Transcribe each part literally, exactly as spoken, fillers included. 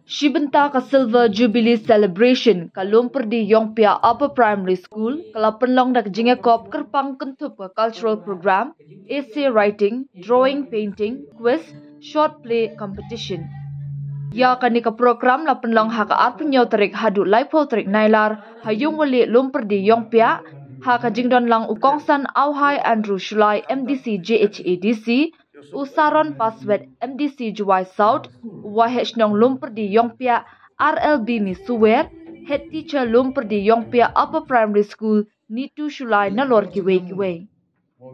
Shi bynta ka Silver Jubilee Celebration ka Lumpyrdi Iongpiah Upper Primary School ka la pynlong da ka jingïakop kyrpang kynthup ka cultural program, essay writing, drawing, painting, quiz, short play competition. Ïa kane ka program la pynlong ha ka arphew tarik haduh laiphew tarik Nailar ha Ïungwali Lumpyrdi Iongpiah, ha ka jingdon lang u kongsan Auhai Andrew Shullai, M D C J H A D C, u Saron Paswet, M D C Jowai South, u Waheh Shnong Lumpyrdi Iongpiah, R L B Misuwer, Head Teacher Lumpyrdi Iongpiah Upper Primary School, Nitu Shullai, nalor kiwei kiwei.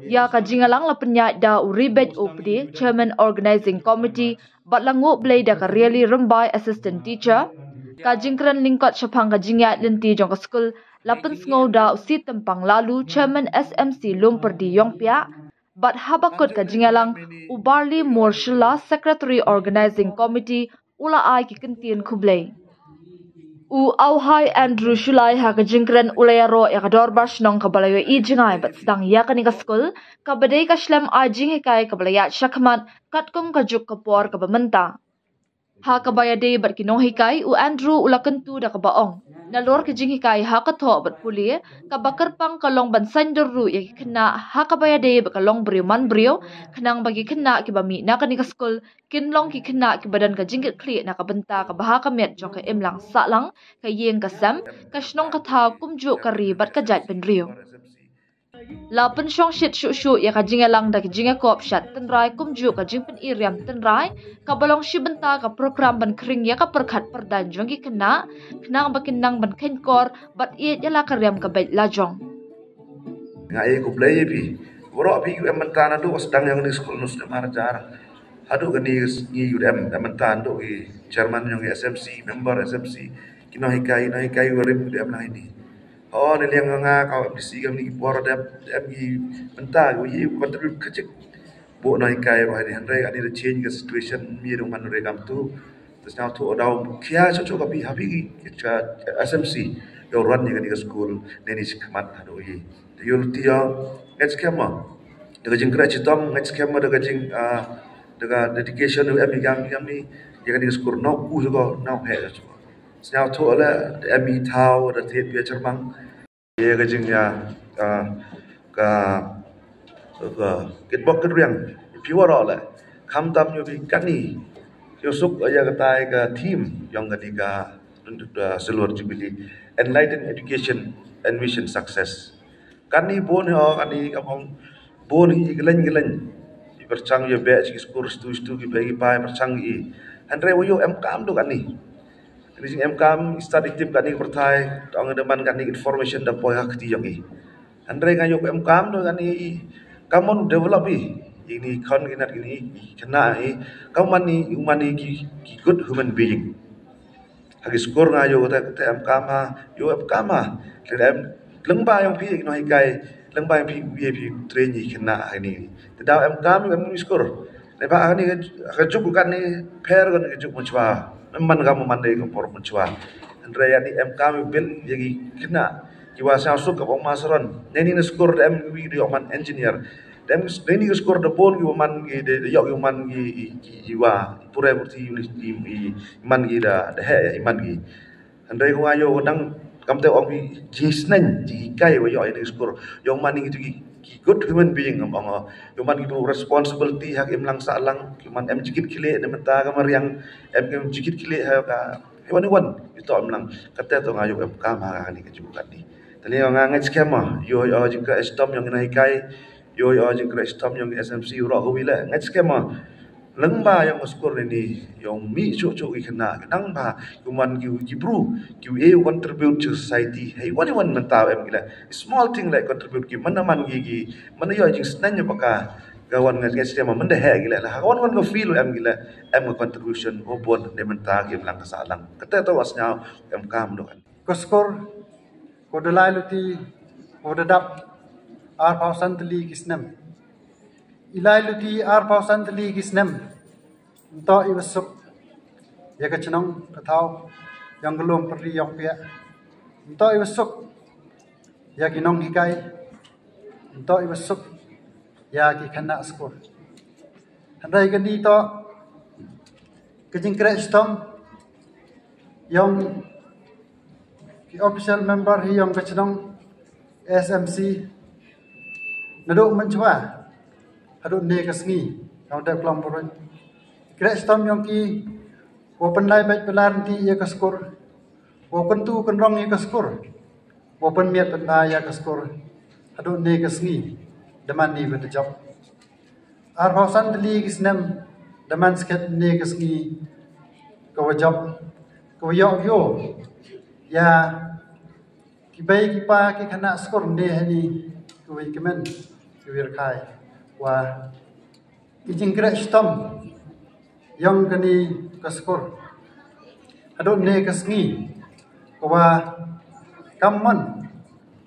Ïa ka jingïalang la pynïaid da u Ribet Opd, Chairman Organizing Committee, bad la nguh blei da ka Riali Rymbai, Assistant Teacher. Ka jingkren lyngkot shaphang ka jingïaid lynti jong ka skul la pynsngew da u Sitempang Lalu, Chairman S M C Lumpyrdi Iongpiah, bad haba kut ka jingïalang, u Barley Morshylla, Secretary Organizing Committee, u la ai ki kyntien khublei. U Auhai Andrew Shullai ha ka jingkren u la ïaroh ïa ka dorbar shnong kaba la ïohi jngai bad sdang ïa kane ka skul, kaba dei ka shlem ai jinghikai kaba la ïaid shakhmat katkum ka juk ka por kaba mynta. Ha kaba ïadei bad ki nonghikai, u Andrew u la kyntu da kaba ong, nalor ka jinghikai ha ka thoh bad pule, kaba kyrpang ka long ban saiñdur ruh ïa ki khynnah ha kaba ïadei bad ka long briew man briew, khnang ba ki khynnah kiba mih na kane ka skul kin long ki khynnah kiba don ka jingkitkhlieh na ka bynta ka bha ka miat jong ka imlang sahlang, ka ïing ka sem, ka shnong ka thaw, kumjuh ka ri bad ka jaitbynriew. La pynshongshit shuh shuh ïa ka jingïalang da ka jingïakop shad tynrai kumjuh ka jingpyni riam tynrai, kaba long shi bynta ka program ban khring ïa ka pyrkhat pyrdaiñ jong ki khynnah, khnang ba kin nang ban kheiñkor bad ïeit ïa la ka riam ka beit la jong. Nga ai khublei ïa phi. Baroh phi U M mynta naduh sdang ïa kane ka skul nus de mar jar. Haduh kane ka sngi U M, U M mynta naduh ki chairman jong ki S M C, member S M C, ki nonghikai, nonghikai barim U M lang ini. Oh, ne liang nga ka M D C kam ni ki por dep, em ki mynta ki ïa contribute kajik. Buh nonghikai ruh ini, hynrei ani da change ka situation, mi ruh man ruh kam tu. Te sngewthuh, daw khia shuh shuh ka phi ha phi ki, ki cha, S M C, ïoh run ïa kane ka skul, ne ni shi khmat haduh ïa. Te ïoh luti ïa, ngeit skhem ma. Da ka jingkyrpad shitom, ngeit skhem ma da ka jing, ah, da ka dedication U M i kam, i kam ni, ïa kane ka skul, nau ku shuh ko, nau heh shuh ko. Sngewthuh la, da em i thaw, da thied pia chermang. Ïa ka jing ïa, ah, ka, ka, kitbok kitriang, phi waroh la. Khamtam ïoh phi kani, ïoh suk ïa ka tai ka theme, ïong kani ka, ah, Silver Jubilee, Enlighten Education, Envision Success. Kani bun ïoh, kani ka bong, bun hi glen glen. I pyrchang ïa beh chi skur stu stu ki beh ki pai pyrchang i. Hynrei wa ïoh em kam do kani. Kani jing em kam, i study tip kani ka pyrthai, tang da man kani information da poi ha kti ïong i. Hynrei nga ïoh em kam do kani i, kam mon develop i. Ini khon ki nat ini, i kena i, kam man i, man i ki, ki good human being. Ha ki skur nga ïoh te, te em kam ha, ïoh em kam ha. Te em, lyngba ïong phi, ki nonghikai, lyngba ïong phi, phi, phi train i kena ha ini. Te daw em kam, em ni skur. Te ba ha ini, ka juk kani, pher kani ka juk mynchwa. Em man kam man dei ka por mynchwa. Hynrei ani em kam bil ïa ki kena. Ki wa sngewsuk ka bong masron. Ne ni na skur da em wi da ïoh man engineer. Da em ne ni ka skur da bun ki wa man ki da, da ïoh ki wa man ki, ki, ki wa pure purti uni ki, ki man ki da, da heh ïa man ki. Hynrei ko nga ïoh dang kam te ong ki jingsneng, jinghikai wa ïoh ïa ni ka skur. Ïoh man ki tu ki, ki good human being ngam ong. Ïoh man ki tu responsibility ha ki imlang sahlang, ki man em jikit khlieh ne mynta ka mariang, em, em jikit khlieh ha ka, ha wan wan, ito imlang. Kata to nga ïoh em kam ha kani ka jingkani. Tani nga ngeit skhem ma, ïoh, ïoh jingkyrpad shitom ïong ki nonghikai, ïoh, ïoh jingkyrpad shitom ïong ki S M C, u roh ka wi le, ngeit skhem ma. Lyngba ïong ka skur ini, ïong mih shuh shuh ki kena, ki nang ba, ki man ki, ki bru, ki u e u contribute to society. Hei, wan i wan mynta em ki le, small thing le contribute ki, man man ki, ki, man ïoh jingsneng ïa baka, ka wan ngeit skhem ma, man da heh ki le, la, wan wan ka feel em ki le, em ka contribution, o bon, ne mynta ki imlang ka sahlang. Kata to wa sngew, em kam do kan. Ka skur, ko da lai luti, ko da dap, arphew san tylli ki snem. I lai luti, arphew san tylli ki snem. Nto i wa suk, ïa ka chnong, ka thaw, ïong ka Lumpyrdi Iongpiah. Nto i wa suk, ïa ki nonghikai. Nto i wa suk, ïa ki khynnah skur. Hynrei kani to, ka jingkyrpad shitom, Ïong ki official member hi ïong ka chnong S M C, naduh mynchwa haduh ne ka sngi, ka dep klam buruñ. Kreh stom ïong ki, wa pynlai beit pynlai rynti ïa ka skur, wa kyntu kynrong ïa ka skur, wa pynmiat pynba ïa ka skur haduh ne ka sngi, da man ni wa da jop. Arphew san tylli ki snem da man skhet ne ka sngi, ka wa jop, ka wa ïoh ïoh ïa ki bei ki pa ki khynnah skur ne hani, ka wa kmen, ka wa rkhai, wa i jingkreh stom ïong kani ka skur haduh ne ka sngi, ka wa kam mon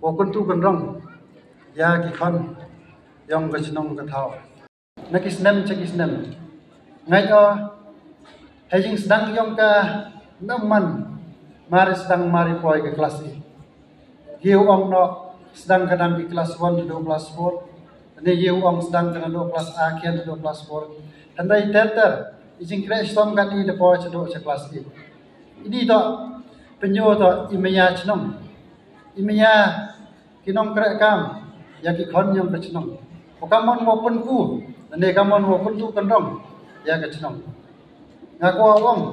wa kyntu kynrong ïa ki khon ïong ka chnong ka thaw. Na ki snem cha ki snem, ngai o, ha jingsdang ïong ka namman, mar i sdang mar i poi ka klas i. Ïa u ong noh sdang ka dang ki klas one haduh klas four. Ni ïa u ong sdang ka dang haduh klas A khian haduh klas four. Hynrei ter ter i jingkreh stom kani da poi haduh cha klas i. Ini to, pynïoh to i maya chnong, i maya ki nongkreh kam ïa ki khon ïong ka chnong. Wa kam mon wa pynku, ne kam mon wa kyntu kynrong ïa ka chnong. Nga kwah ong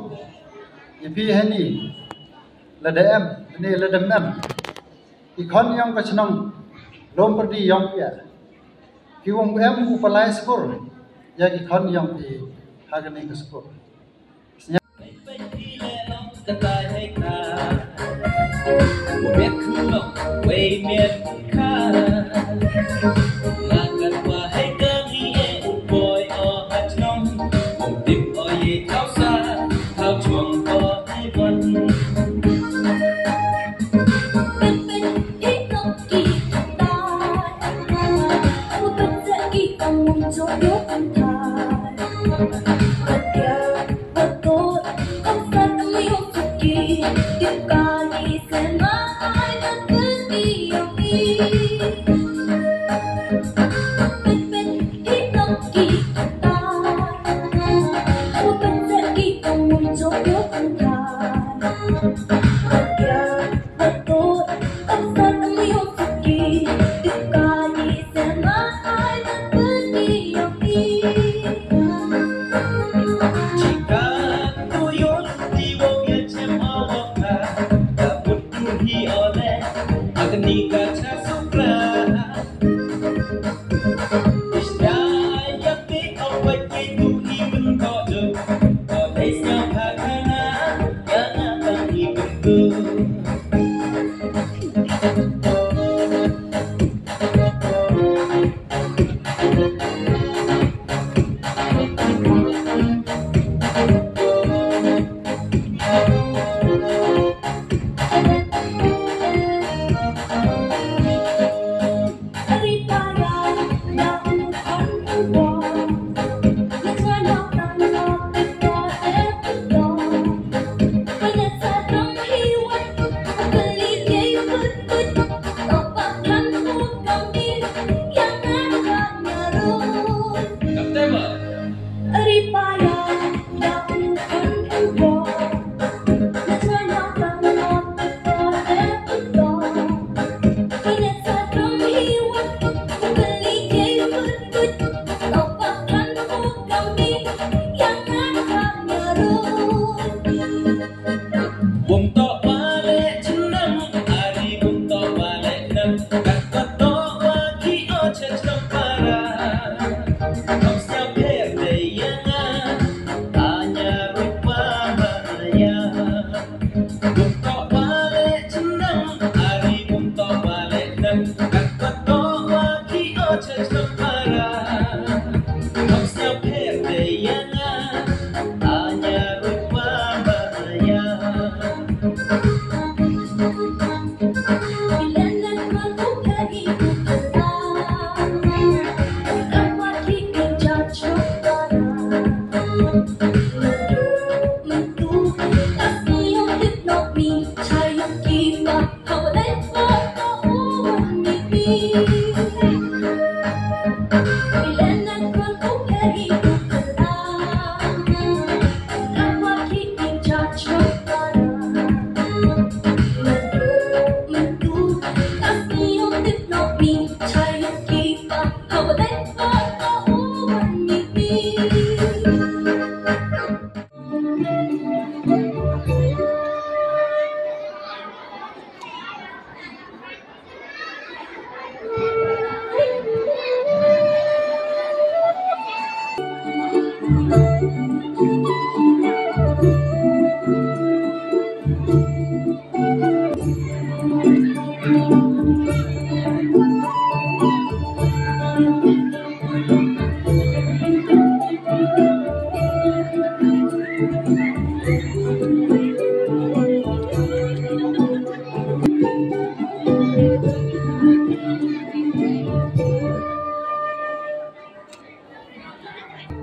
ïa phi hani, lada em ne lada em, ki khon ïong ka chnong lum pyrdi ïong pia. Ki wong em u pynlai skur ïa ki khon ïong phi ha kani ka skur.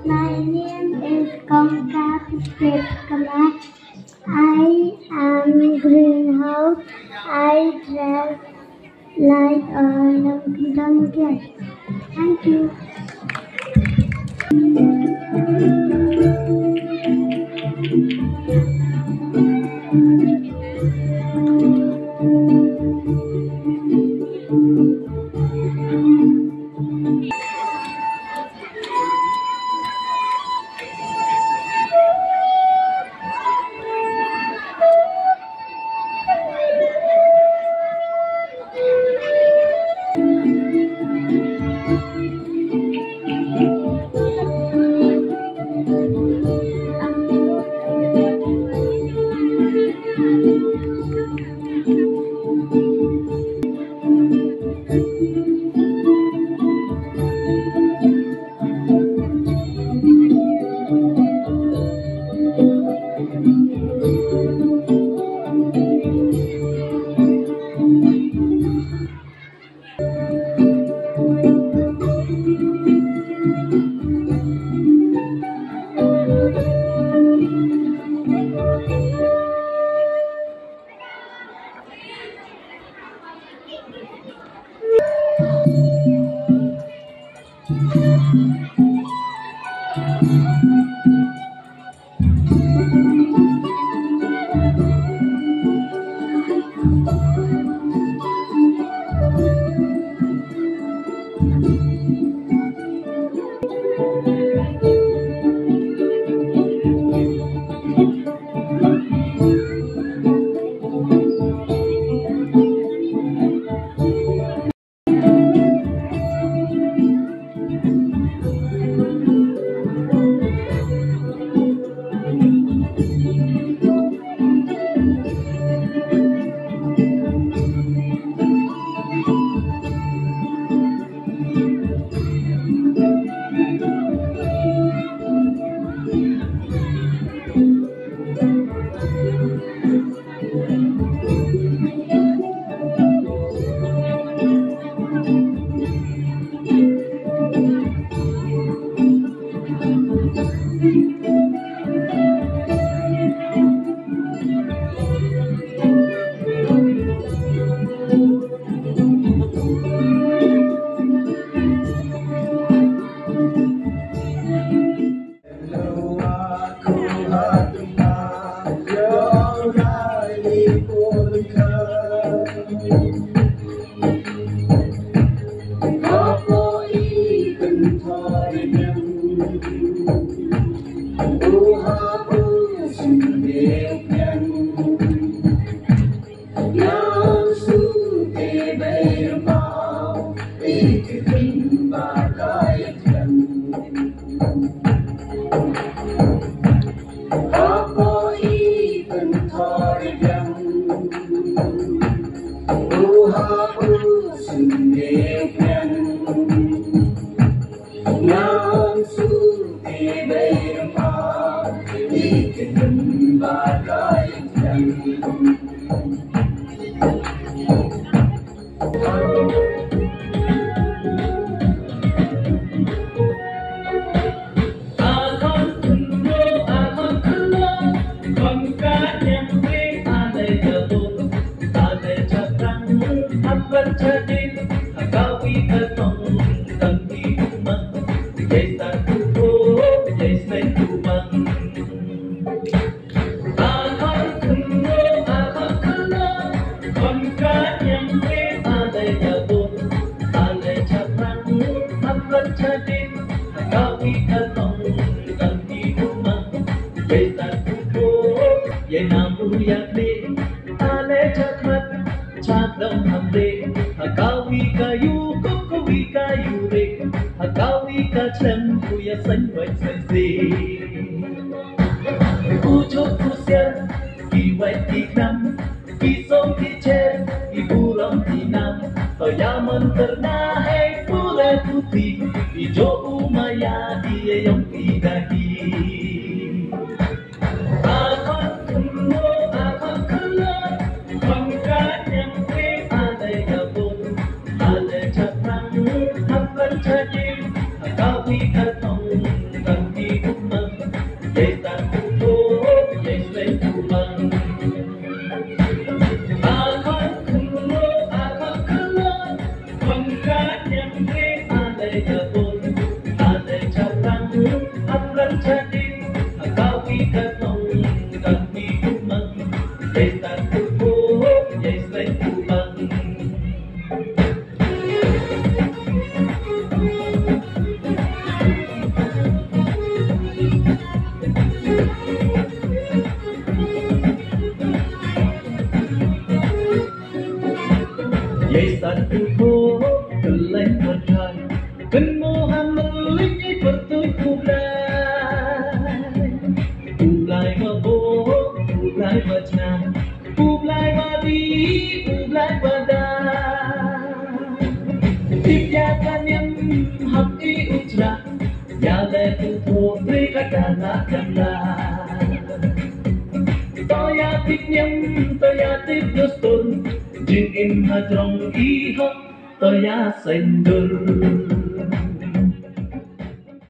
My name is Kongka Phipsep Kma. I am greenhouse. I dress like a Nongkyndong girl. Thank you. Ki song ki cher, ki burom ki nam, to ïa mon kyrna hei pule puthi, i jo u maya i ïa ïong i da hi. A khon kumno, a khon kumno, khon ka nyam kwe, a dei ka bun, a dei chak nang, a khon chak im, a ka wi ka tong, ka Machna, u Blai ba ri, u Blai ba da. Tip ïa ka niam hap i u chra, ïa le u tho ri ka ka na ka na. To ïa tip niam, to ïa tip dustur, jingim ha jrong i hok, to ïa saiñdur.